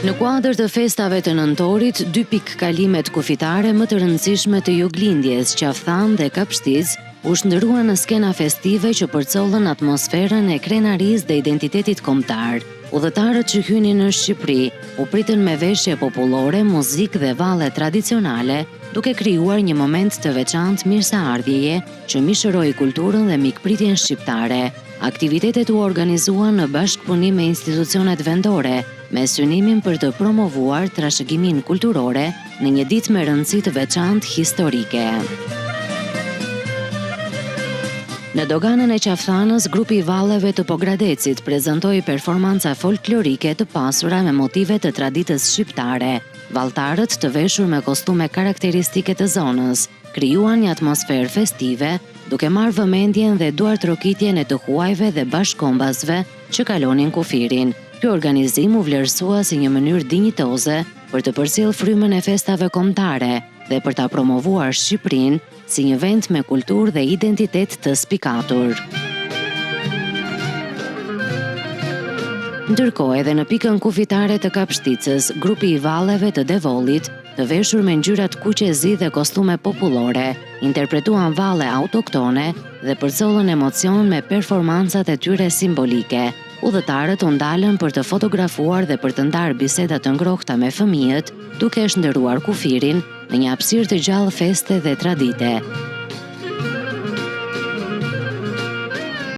Në kuadër të festave të nëntorit, dy pikëkalimet kufitare më të rëndësishme të juglindjes, Qafë-Thanë dhe Kapshticë, u shndërruan në skena festive që përcollën atmosferën e krenarisë dhe identitetit kombëtar. Udhëtarët që hynin në Shqipëri u pritën me veshje popullore, muzikë dhe valle tradicionale, duke krijuar një moment të veçantë mirëseardhjeje që mishëroi kulturën dhe mikpritjen shqiptare. Aktivitetet u organizuan në bashkëpunim me institucionet vendore, me synimin për të promovuar trashëgiminë kulturore në një ditë me rëndësi të veçantë historike. Në doganën e Qafë-Thanës, grupi i valleve të Pogradecit prezantoi performanca folklorike të pasura me motive të traditës shqiptare. Valltarët, të veshur me kostume karakteristike të zonës, krijuan një atmosferë festive, duke marrë vëmendjen dhe duartrokitjen e të huajve dhe bashkëkombasve që kalonin kufirin. Ky organizim u vlerësua si një mënyrë dinjitoze për të përcjellë frymën e festave kombëtare dhe për ta promovuar Shqipërinë si një vend me kulturë dhe identitet të spikatur. Ndërkohë edhe në pikën kufitare të Kapshticës, grupi i valleve të Devollit të veshur me ngjyrat kuq e zi dhe kostume popullore, interpretuan valle autoktone dhe përcollën emocion me performancat e tyre simbolike. Udhëtarët u ndalën për të fotografuar dhe për të ndarë biseda të ngrohta me fëmijët, duke e shndërruar kufirin në një hapësirë të gjallë feste dhe tradite.